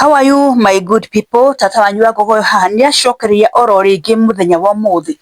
How are you, my good people? Tata wanyu wa Ngogoyo haha nĩ acokereria oro rĩngĩ mũthenya wa ũmũthĩ,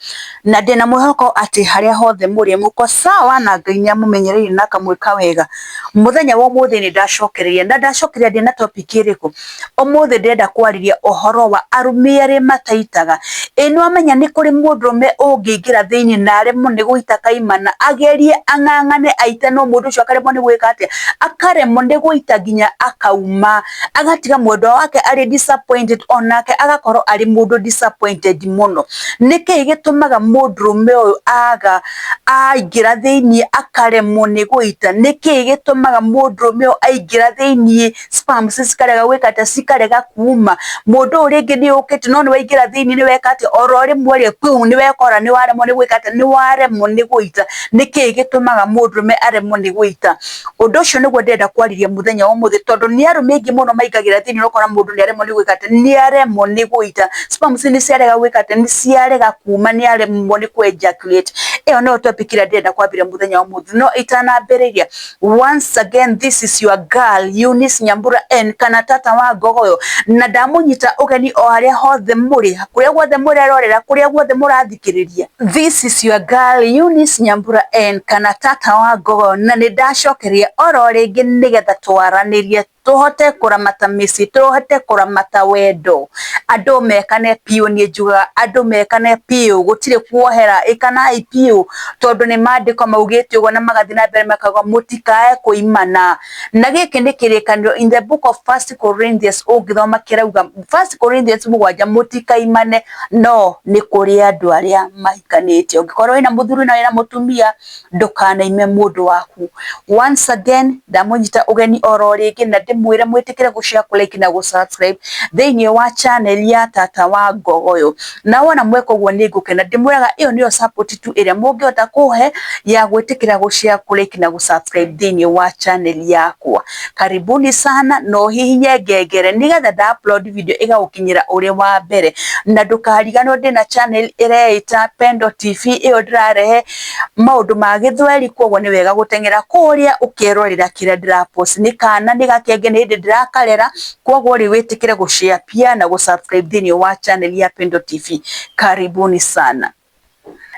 na ndĩna mwĩhoko atĩ harĩa hothe mũrĩ mũko sawa na Ngai nĩ amũmenyereire na akamwĩka wega. Mũthenya wa ũmũthĩ nĩ ndacokereria, na ndacokereria ndĩna topic ĩrĩkũ? Ũmũthĩ ndĩrenda kwarĩria ũhoro wa arũme arĩa mataitaga. Ĩ nĩwamenya nĩ kũrĩ mũndũrũme ũngĩingĩra thĩinĩ na aremwo nĩ gũita kaimana, agerie ang'ang'ane aite, no mũndũ ũcio akaremwo nĩ gwĩka atĩa? Akaremwo nĩ gũita nginya akauma, agatiga mwendwa wake arĩ disappointed, onake agakorwo arĩ mũndũ disappointed mũno. Nĩkĩĩ gĩtũmaga mũndũrũme ũyũ aga aingĩra thĩinĩ akaremwo nĩ gũita? Nĩkĩĩ gĩtũmaga mũndũrũme ũyũ aingĩra thĩinĩ sperms cikarega gwĩka atĩa? Cikarega kuma. Mũndũ ũyũ rĩngĩ nĩ ũkĩte, no nĩ waingĩra thĩinĩ nĩ weka atĩa? Oro rĩmwe rĩ, pum, nĩ wekora nĩ waremwo nĩ gwĩka atĩa? Nĩ waremwo nĩ gũita. Nĩkĩĩ gĩtũmaga mũndũrũme aremwo nĩ gũita? Ũndũ ũcio nĩguo ndĩrenda kwarĩria mũthenya wa ũmũthĩ, tondũ nĩ arũme aingĩ mũno maingagĩra thĩinĩ, ũgakora mũndũ nĩ aremwo nĩ gwĩka atĩa? Nĩ aremwo nĩ gũita. Sperms nĩ ciarega gwĩka atĩa? Nĩ ciarega kuma, nĩ aremwo nĩ kũ ejaculate. Ĩyo nĩyo topic ĩrĩa ndĩrenda kwambĩrĩria mũthenya wa ũmũthĩ. No itanambĩrĩria, once again, this is your girl Eunice Nyambura N kana Tata wa Ngogoyo, na ndamũnyita ũgeni o harĩa hothe mũrĩ, kũrĩa guothe mũrerorera, kũrĩa guothe mũrathikĩrĩria. This is your girl Eunice Nyambura N kana Tata wa Ngogoyo, na nĩ ndacokeria oro rĩngĩ nĩgetha twaranĩrie, tũhote kũramata mĩciĩ, tũhote kũramata wendo, andũ mekane biũ. Niĩ njugaga andũ mekane biũ, gũtirĩ kuohera, ĩkanai biũ, tondũ nĩ maandĩko maugĩte ũguo, na magathiĩ na mbere makauga mũtikae kũimana. Na gĩkĩ nĩ kĩrĩkanĩro in the book of First Corinthians. Ũngĩthoma kĩrauga First Corinthians 7, mũtikaimane. No nĩ kũrĩ andũ arĩa mahikanĩtie, ũngĩkorwo wĩna mũthuri na wĩna mũtumia, ndũkanaime mũndũ waku. Once again, ndamũnyita ũgeni oro rĩngĩ na ndĩmwĩre mwĩtĩkĩre gũ-share, kũ-like na gũ-subscribe thĩinĩ wa channel ya Tata wa Ngogoyo. Na wona mweka ũguo nĩ ngũkena. Ndĩmwĩraga ĩyo nĩyo support tu ĩrĩa mũngĩhota kũhe ya gwĩtĩkĩra gũ-share, kũ-like na gũ-subscribe thĩinĩ wa channel yakwa. Karibuni sana. No hihinye ngengere nĩgetha nda upload video ĩgagũkinyĩra ũrĩ wa mbere. Na ndũkariganĩrwo ndĩna channel ĩreĩta Pendo TV, ĩyo ndĩrarehe maũndũ ma gĩthweri, koguo nĩ wega gũteng'era kũrĩa ũkerorera kĩrĩa ndĩrapost. Nĩ kana nĩ gakenge, nĩ hĩndĩ ndĩrakarera, koguo rĩ, wĩtĩkĩre gũ-share pia na gũ-subscribe thĩinĩ wa channel ya Pendo TV. Karibuni sana.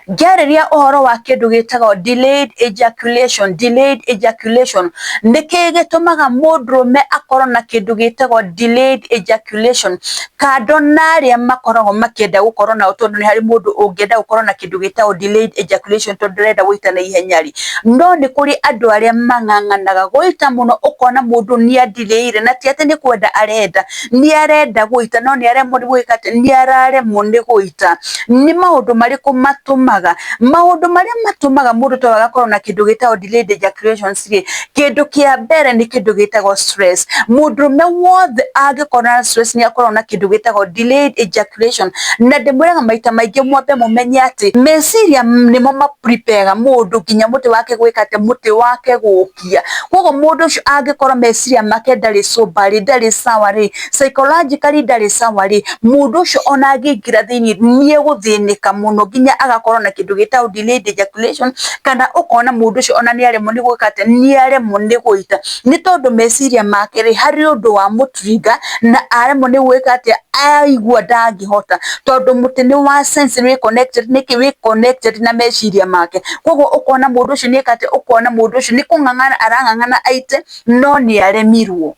Ngĩarĩria ũhoro wa kĩndũ gĩtagwo delayed ejaculation. Delayed ejaculation, nĩkĩĩ gĩtũmaga mũndũrũme akorwo na kĩndũ gĩtagwo delayed ejaculation? Kando na arĩa makoragwo makĩenda gũkorwo nao, tondũ nĩ harĩ mũndũ ũngĩenda gũkorwo na kĩndũ gĩtagwo delayed ejaculation tondũ ndarenda gũita na ihenya rĩ, no nĩ kũrĩ andũ arĩa mang'ang'anaga gũita mũno, ũkona mũndũ nĩ adelayire, na ti atĩ nĩ kwenda arenda, nĩ arenda gũita, no nĩ aremwo nĩ gwĩka atĩ nĩ araremwo nĩ gũita. Nĩ maũndũ marĩkũ matũmaga? Maũndũ marĩa matũmaga mũndũ ta ũyũ agakorwo na kĩndũ gĩtagwo delayed ejaculations rĩ, kĩndũ kĩa mbere nĩ kĩndũ gĩtagwo stress. Mũndũrũme wothe angĩkorwo na stress nĩ akoragwo na kĩndũ gĩtagwo delayed ejaculation. Na ndĩmwĩraga maita maingĩ mwambe mũmenye atĩ meciria nĩmo maprepare mũndũ nginya mũtĩ wake gwĩka atĩ mũtĩ wake gũkia. Koguo mũndũ ũcio angĩkorwo meciria make ndarĩ sober rĩ, ndarĩ sawa rĩ, psychologically ndarĩ sawa rĩ, mũndũ ũcio ona angĩingĩra thĩinĩ nĩ egũthĩnĩka mũno nginya agakorwo na kĩndũ gĩtagwo delayed ejaculation, kana ũkona mũndũ ũcio ona nĩ aremwo nĩ gwĩka atĩ nĩ aremwo nĩ gũita, nĩ tondũ meciria make rĩ, harĩ ũndũ wa mũtrigger na aremwo nĩ gwĩka atĩa, aigua ndangĩhota, tondũ mũtĩ nĩ wa sense wĩ connected, nĩkĩ wĩ connected na meciria make. Koguo ũkona mũndũ ũcio nĩ eka atĩa? Ũkona mũndũ ũcio nĩ kũng'ang'ana arang'ang'ana aite, no nĩ aremirwo.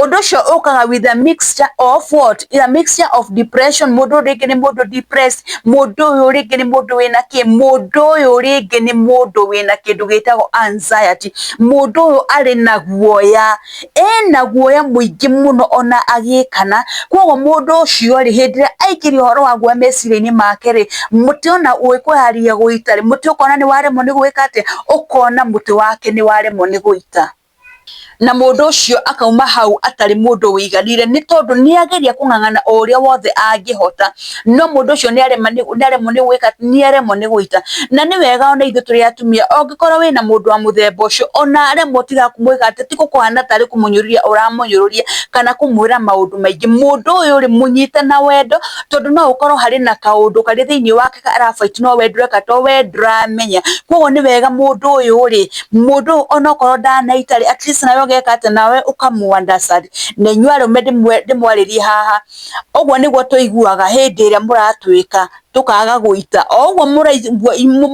Ũndũ ũcio ũkaga with a mixture of what? A mixture of depression. Mũndũ rĩngĩ nĩ mũndũ depressed, mũndũ ũyũ rĩngĩ nĩ mũndũ wĩna kĩ, mũndũ ũyũ rĩngĩ nĩ mũndũ wĩna kĩndũ gĩtagwo anxiety. Mũndũ ũyũ arĩ na guoya, ena guoya mũingĩ mũno ona agĩkana. Koguo mũndũ ũcio rĩ, hĩndĩ ĩrĩa aingĩria ũhoro wa guoya meciria-inĩ make rĩ, mũtĩ ona wĩkwĩharĩria gũita rĩ, mũtĩ ũkona nĩ waremwo nĩ gwĩka atĩa? Ũkona mũtĩ wake nĩ waremwo nĩ gũita, na mũndũ ũcio akauma hau atarĩ mũndũ wĩiganĩire, nĩ tondũ nĩ ageria kũng'ang'ana o ũrĩa wothe angĩhota, no mũndũ ũcio nĩ aremwo nĩ gwĩka, nĩ aremwo nĩ gũita. Na nĩ wega ona ithuĩ tũrĩ atumia, ũngĩkorwo wĩna mũndũ wa mũthemba ũcio, ona aremwo, tiga kũmwĩka atĩ ti gũkũhana tarĩ kũmũnyũrũria ũramũnyũrũria kana kũmwĩra maũndũ maingĩ. Mũndũ ũyũ rĩ, mũnyite na wendo, tondũ no ũkorwo harĩ na kaũndũ karĩ thĩinĩ wake karafight, no we ndũreka, to we ndũramenya. Koguo nĩ wega mũndũ ũyũ rĩ, mũndũ ũyũ onokorwo ndanaita rĩ, at least nawe ũgeka atĩa, nawe ũkamũ understand. Na inyuĩ arũme ndĩmwarĩrie haha, ũguo nĩguo tũiguaga hĩndĩ ĩrĩa mũratwĩka tũkaga gũita, o ũguo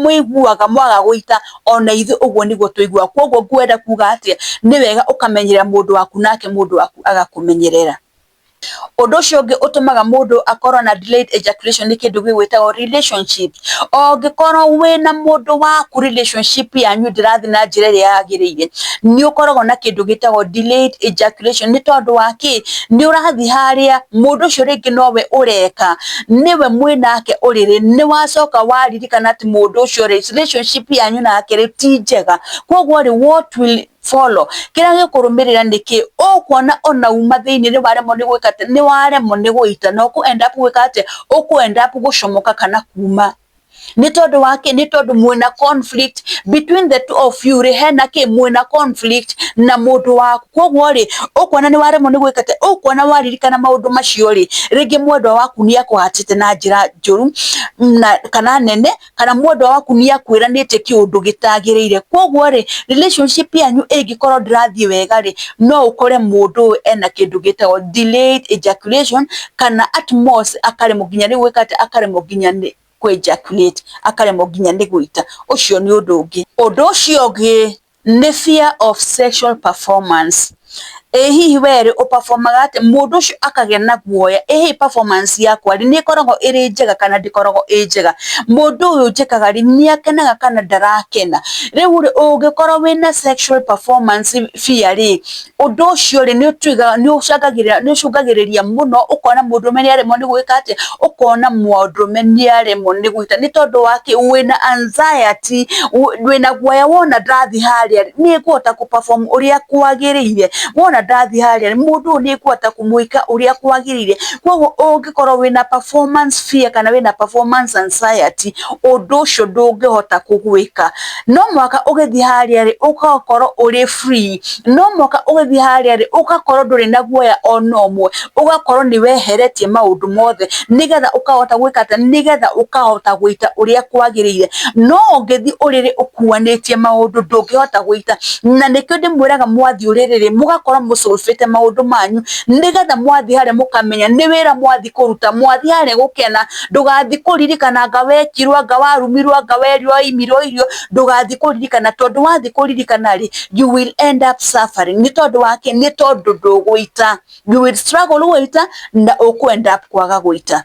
mũiguaga mwaga gũita, ona ithuĩ ũguo nĩguo tũiguaga. Koguo ngwenda kuga atĩa, nĩ wega ũkamenyerera mũndũ waku nake mũndũ waku agakũmenyerera. Ũndũ ũcio ũngĩ ũtũmaga mũndũ akorwo na delayed ejaculation nĩ kĩndũ gĩgwĩtagwo relationship. Ũngĩkorwo wĩna mũndũ waku relationship yanyu ndĩrathiĩ na njĩra ĩrĩa yagĩrĩire, nĩ ũkoragwo na kĩndũ gĩtagwo delayed ejaculation. Nĩ tondũ wa kĩ? Nĩ ũrathiĩ harĩa mũndũ ũcio rĩngĩ nowe ũreka, nĩwe mwĩnake ũrĩrĩ, nĩ wacoka waririkana atĩ mũndũ ũcio rĩ, relationship yanyu nake rĩ ti njega. Koguo rĩ, what will follow, kĩrĩa gĩkũrũmĩrĩra nĩ kĩ? Ũkuona ona uma thĩinĩ nĩ waremwo nĩ gwĩka atĩa, nĩ waremwo nĩ gũita na ũkũ end up gwĩka atĩa, ũkũ end up gũcomoka kana kuma. Nĩ tondũ wa kĩ? Nĩ tondũ mwĩna conflict between the two of you rĩ, hena kĩ? Mwĩna conflict na mũndũ waku. Koguo rĩ, ũkuona nĩ waremwo nĩ gwĩka atĩa, ũkuona waririkana maũndũ macio rĩ, rĩngĩ mwendwa waku nĩ akũhatĩte na njĩra njũru na kana nene, kana mwendwa waku nĩ akwĩranĩte kĩũndũ gĩtagĩrĩire. Koguo rĩ, relationship yanyu ĩngĩkorwo ndĩrathiĩ wega rĩ, no ũkore mũndũ ũyũ ena kĩndũ gĩtagwo delayed ejaculation, kana at most akaremwo nginya nĩ gwĩka atĩa, akaremwo nginya nĩ kũ ejaculate, akaremwo nginya nĩ gũita. Ũcio nĩ ũndũ ũngĩ. Ũndũ ũcio ũngĩ nĩ fear of sexual performance. Ĩ hihi we rĩ, ũperformaga atĩa? Mũndũ ũcio akagĩa na guoya, ĩ hihi performance yakwa rĩ, nĩ ĩkoragwo ĩrĩ njega kana ndĩkoragwo ĩ njega? Mũndũ ũyũ njĩkaga rĩ, nĩ akenaga kana ndarakena? Rĩu rĩ, ũngĩkorwo wĩna sexual performance fear rĩ, ũndũ ũcio rĩ, nĩ ũcũngagĩrĩria mũno ũkona mũndũrũme nĩ aremwo nĩ gwĩka atĩa, ũkona mũndũrũme nĩ aremwo nĩ gwĩka, nĩ tondũ wa kĩ? Wĩna anxiety, wĩna guoya, wona ndathiĩ harĩa nĩ ngũhota kũ perform ũrĩa kwagĩrĩire, wona ndathiĩ harĩa mũndũ ũyũ nĩ ngũhota kũmwĩka ũrĩa kwagĩrĩire. Koguo ũngĩkorwo wĩna performance fear kana wĩna performance anxiety, ũndũ ũcio ndũngĩhota kũgwĩka. No mũhaka ũgĩthiĩ harĩa rĩ, ũgakorwo ũrĩ free, no mũhaka ũgĩthiĩ harĩa rĩ, ũgakorwo ndũrĩ na guoya ona ũmwe, ũgakorwo nĩ weheretie maũndũ mothe, nĩgetha ũkahota gwĩka atĩa, nĩgetha ũkahota gwĩka ũrĩa kwagĩrĩire. No ũngĩthiĩ ũrĩrĩ ũkuanĩtie maũndũ, ndũngĩhota gwĩka. Na nĩkĩo ndĩmwĩraga mwathiĩ ũrĩrĩ rĩ, mũgakorwo mũsolvĩte maũndũ manyu, nĩgetha mwathiĩ harĩa mũkamenya nĩ wĩra mwathiĩ kũruta, mwathiĩ harĩa gũkena. Ndũgathiĩ kũririkana anga wekirwo, anga warumirwo, anga werirwo waimirwo irio, ndũgathiĩ kũririkana, tondũ wathiĩ kũririkana rĩ, you will end up suffering. Nĩ tondũ wa kĩ? Nĩ tondũ ndũgũita, you will struggle gũita na ũkũ end up kwaga gũita.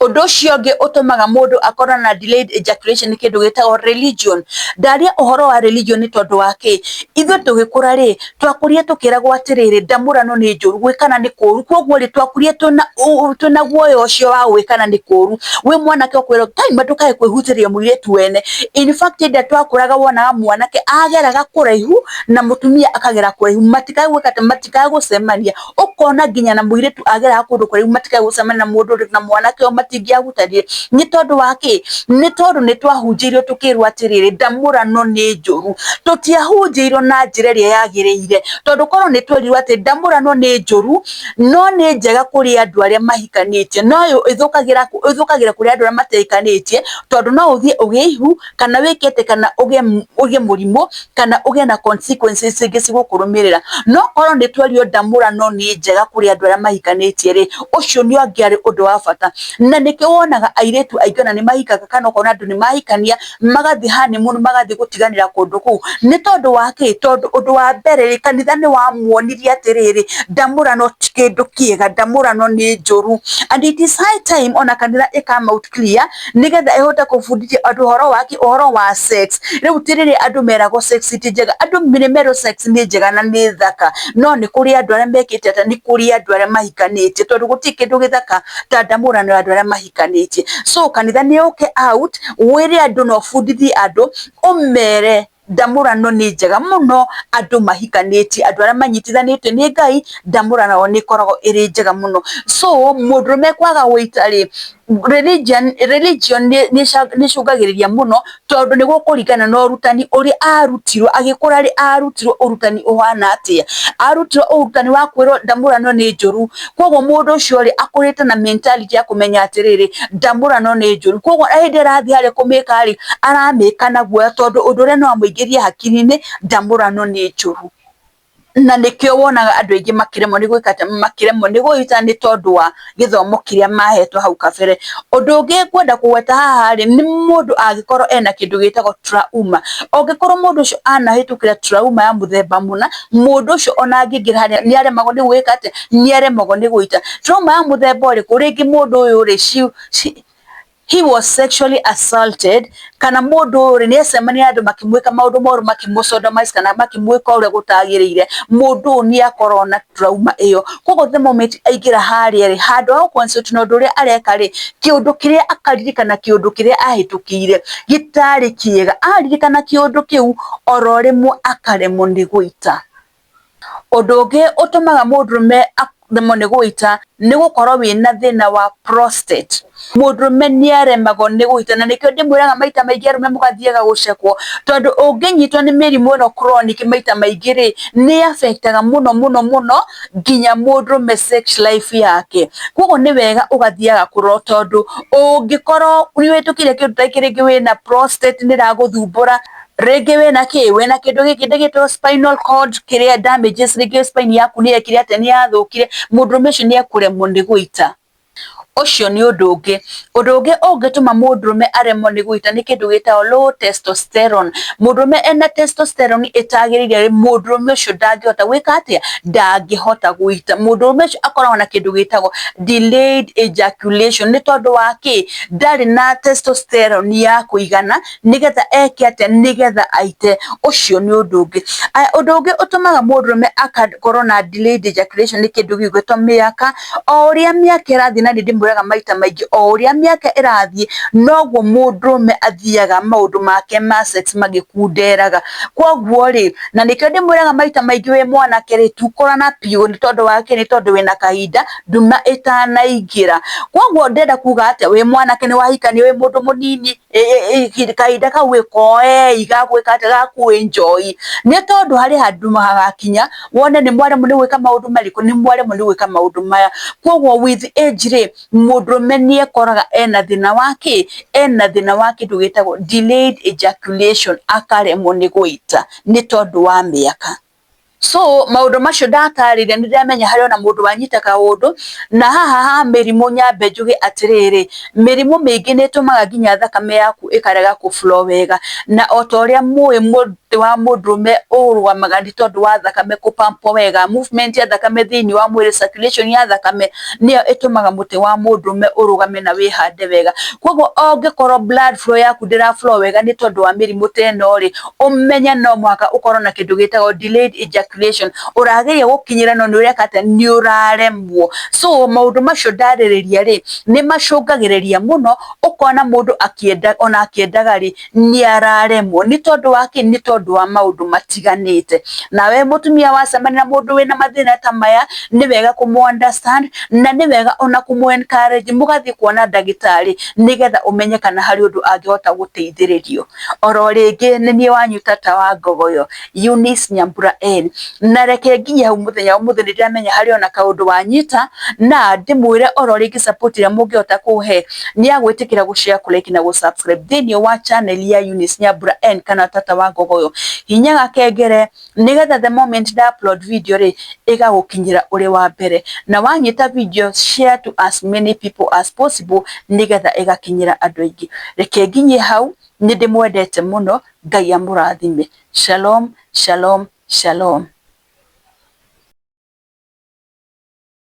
Ũndũ ũcio ũngĩ ũtũmaga mũndũ akorwo na delayed ejaculation nĩ kĩndũ gĩtagwo religion. Ndaria ũhoro wa religion nĩ tondũ wa kĩ? Ithuĩ tũgĩkũra rĩ, twakũrire tũkĩragwo atĩrĩrĩ, ndamũrano nĩ njũru, gwĩkana nĩ kũru. Koguo rĩ, twakũrire twĩna guoya ũcio wa gwĩkana nĩ kũru. Wĩ mwanake ũkwĩrwo kai ndũkae kwĩhutĩria mũirĩtu wene. In fact, hĩndĩ ĩrĩa twakũraga wonaga mwanake ageraga kũraihu na mũtumia akagera kũraihu, matikae gwĩka atĩ, matikae gũcemania. Ũkona nginya na mũirĩtu ageraga kũndũ kũraihu, matikae gũcemania na mũndũ na mwanake ũyũ matingĩahutanirie. Nĩ tondũ wa kĩ? Nĩ tondũ nĩ twahunjĩirio tũkĩrwo atĩrĩrĩ, ndamũrano nĩ njũru. Tũtiahunjĩirio na njĩra ĩrĩa yagĩrĩire, tondũ korwo nĩ twerirwo atĩ ndamũrano nĩ njũru, no nĩ njega kũrĩ andũ arĩa mahikanĩtie, no ĩthũkagĩra kũrĩ andũ arĩa matahikanĩtie, tondũ no ũthiĩ ũgĩe ihu, kana wĩke atĩ, kana ũgĩe mũrimũ, kana ũgĩe na consequences ingĩ cigũkũrũmĩrĩra. No korwo nĩ twerirwo ndamũrano nĩ njega kũrĩ andũ arĩa mahikanĩtie rĩ, ũcio nĩ ũngĩarĩ ũndũ wa bata. Na nĩkĩo wonaga airĩtu aingĩ ona nĩ mahikaga, kana ũkona andũ nĩ mahikania magathiĩ honeymoon, magathiĩ gũtiganĩra kũndũ kũu. Nĩ tondũ wa kĩ? Tondũ ũndũ wa mbere rĩ, kanitha nĩ wamuonirie atĩrĩrĩ, ndamũrano ti kĩndũ kĩega, ndamũrano nĩ njũru. And it is high time ona kanitha ĩ come out clear, nĩgetha ĩhote kũbundithia andũ ũhoro wa kĩ? Ũhoro wa sex. Rĩu ti rĩrĩa andũ meragwo sex ti njega, andũ nĩ merwo sex nĩ njega na nĩ thaka, no nĩ kũrĩ andũ arĩa mekĩte atĩa? Nĩ kũrĩ andũ arĩa mahikanĩtie, tondũ gũtirĩ kĩndũ gĩthaka ta ndamũrano ya andũ arĩa mahikanĩtie. So kanitha nĩ ũke out, wĩre andũ na ũbundithie andũ, ũmere ndamũrano nĩ njega mũno andũ mahikanĩtie, andũ arĩa manyitithanĩtio nĩ Ngai, ndamũrano nĩ ĩkoragwo ĩrĩ njega mũno. So mũndũrũme kwaga gũita rĩ, religion nĩ ĩcũngagĩrĩria mũno, tondũ nĩ gũkũringana na ũrutani ũrĩa arutirwo agĩkũra rĩ, arutirwo ũrutani ũhana atĩa? Arutirwo ũrutani wa kwĩrwo ndamũrano nĩ njũru. Koguo mũndũ ũcio rĩ, akũrĩte na mentality ya kũmenya atĩrĩrĩ, ndamũrano nĩ njũru. Koguo hĩndĩ ĩrĩa arathiĩ harĩa kũmĩka rĩ, aramĩka na guoya, tondũ ũndũ ũrĩa no amũingĩrie hakiri-inĩ, ndamũrano nĩ njũru. Na nĩkĩo wonaga andũ aingĩ makĩremwo nĩ gwĩka atĩa, makĩremwo nĩ gũita nĩ tondũ wa gĩthomo kĩrĩa mahetwo hau kabere. Ũndũ ũngĩ ngwenda kũgweta haha rĩ, nĩ mũndũ angĩkorwo ena kĩndũ gĩtagwo trauma. Ũngĩkorwo mũndũ ũcio anahĩtũkĩra trauma ya mũthemba mũna, mũndũ ũcio ona angĩingĩra harĩa nĩ aremagwo nĩ gwĩka atĩa, nĩ aremagwo nĩ gũita. Trauma ya mũthemba ũrĩkũ? Rĩngĩ mũndũ ũyũ rĩ, he was sexually assaulted, kana mũndũ ũyũ rĩ, nĩ acemania na andũ makĩmwĩka maũndũ moru, makĩmũ sodomize kana makĩmwĩka ũrĩa gũtagĩrĩire, mũndũ ũyũ nĩ akorwo na trauma ĩyo. Koguo the moment aingĩra harĩa rĩ, handũ ha gũ concentrate na ũndũ ũrĩa areka rĩ, kĩũndũ kĩrĩa akaririkana, kĩũndũ kĩrĩa ahĩtũkĩire gĩtarĩ kĩega, aririkana kĩũndũ kĩu oro rĩmwe akaremwo nĩ gũita. Ũndũ ũngĩ ũtũmaga mũndũrũme aremwo nĩ gũita nĩ gũkorwo wĩna thĩna wa prostate. Mũndũrũme nĩ aremagwo nĩ gũita, na nĩkĩo ndĩmwĩraga maita maingĩ arũme mũgathiaga gũcekwo, tondũ ũngĩnyitwo nĩ mĩrimũ ĩno chronic maita maingĩ rĩ, nĩ affectaga mũno mũno mũno nginya mũndũrũme sex life yake. Koguo nĩ wega ũgathiaga kũrorwo, tondũ ũngĩkorwo nĩ ũhĩtũkĩire kĩndũ ta gĩkĩ, rĩngĩ wĩna prostate nĩ ĩragũthumbũra, rĩngĩ wĩna kĩ, wĩna kĩndũ gĩkĩ gĩtagwo spinal cord kĩrĩa damages, rĩngĩ spine yaku nĩ yekire atĩa, nĩ yathũkire, mũndũrũme ũcio nĩ ekũremwo nĩ gũita. Ũcio nĩ ũndũ ũngĩ. Ũndũ ũngĩ ũngĩtũma mũndũrũme aremwo nĩ gũita nĩ kĩndũ gĩtagwo low testosterone. Mũndũrũme ena testosterone ĩtagĩrĩire, mũndũrũme ũcio ndangĩhota gwĩka atĩa, ndangĩhota gũita. Mũndũrũme ũcio akoragwo na kĩndũ gĩtagwo delayed ejaculation. Nĩ tondũ wa kĩ? Ndarĩ na testosterone ya kũigana nĩgetha eke atĩa, nĩgetha aite. Ũcio nĩ ũndũ ũngĩ. Ũndũ ũngĩ ũtũmaga mũndũrũme akakorwo na delayed ejaculation nĩ kĩndũ gĩgwĩtwo mĩaka. O ũrĩa mĩaka ĩrathiĩ, na nĩ ndĩmwĩraga maita maingĩ, o ũrĩa mĩaka ĩrathiĩ noguo mũndũrũme athiaga maũndũ make ma sex magĩkunderaga. Koguo rĩ, na nĩkĩo ndĩmwĩraga maita maingĩ, wĩ mwanake rĩ, tukũrana biũ. Nĩ tondũ wa kĩ? Nĩ tondũ wĩna kahinda nduma ĩtanaingĩra. Koguo ndĩrenda kuga atĩa, wĩ mwanake nĩ wahikania, wĩ mũndũ mũnini, kahinda kau wĩkoei ga gwĩka atĩa, ga kũ enjoy, nĩ tondũ harĩ handũ hagakinya wone nĩ mwaremwo nĩ gwĩka maũndũ marĩkũ, nĩ mwaremwo nĩ gwĩka maũndũ maya. Koguo with age rĩ, mũndũrũme nĩ ekoraga ena thĩna wa kĩ, ena thĩna wa kĩndũ gĩtagwo delayed ejaculation, akaremwo nĩ gũita nĩ tondũ wa mĩaka. So maũndũ macio ndatarĩria, nĩ ndĩramenya harĩ ona mũndũ wanyita kaũndũ. Na haha ha mĩrimũ, nyambe njuge atĩrĩrĩ, mĩrimũ mĩingĩ nĩ ĩtũmaga nginya thakame yaku ĩkarega kũ flow wega. Na o ta ũrĩa mũĩ, mũtĩ wa mũndũrũme ũrũgamaga nĩ tondũ wa thakame kũpampwo wega, movement ya thakame thĩinĩ wa mwĩrĩ, circulation ya thakame nĩyo ĩtũmaga mũtĩ wa mũndũrũme ũrũgame na wĩhande wega. Koguo ũngĩkorwo blood flow yaku ndĩra flow wega nĩ tondũ wa mĩrimũ ta ĩno rĩ, ũmenye no mũhaka ũkorwo na kĩndũ gĩtagwo delayed ejaculation. Ũrageria gũkinyĩra no nĩ ũreka atĩa, nĩ ũraremwo. So maũndũ macio ndarĩrĩria rĩ, nĩ macũngagĩrĩria mũno ũkona mũndũ akĩenda, ona akĩendaga rĩ, nĩ araremwo. Nĩ tondũ wa kĩ? Nĩ tondũ wa maũndũ matiganĩte. Nawe mũtumia wacemania na mũndũ wĩna mathĩna ta maya, nĩ wega kũmũ understand, na nĩ wega ona kũmũ encourage mũgathiĩ kuona ndagĩtarĩ, nĩgetha ũmenye kana harĩ ũndũ angĩhota gũteithĩrĩrio. Oro rĩngĩ, nĩ niĩ wanyu tata wa Ngogoyo, Eunice Nyambura N, na reke nginye hau mũthenya wa ũmũthĩ. Nĩ ndĩramenya harĩ ona kaũndũ wanyita, na ndĩmwĩre oro rĩngĩ, support ĩrĩa mũngĩhota kũhe nĩ ya gwĩtĩkĩra gũ share, kũ like na gũ subscribe thĩinĩ wa channel ya Eunice Nyambura N kana tata wa Ngogoyo. Hihinya gakengere nĩgetha the moment nda upload video rĩ, ĩgagũkinyĩra ũrĩ wa mbere. Na wanyita video, share to as many people as possible, nĩgetha ĩgakinyĩra andũ aingĩ. Reke nginyie hau. Nĩ ndĩmwendete mũno. Ngai amũrathime. Shalom, shalom, shalom.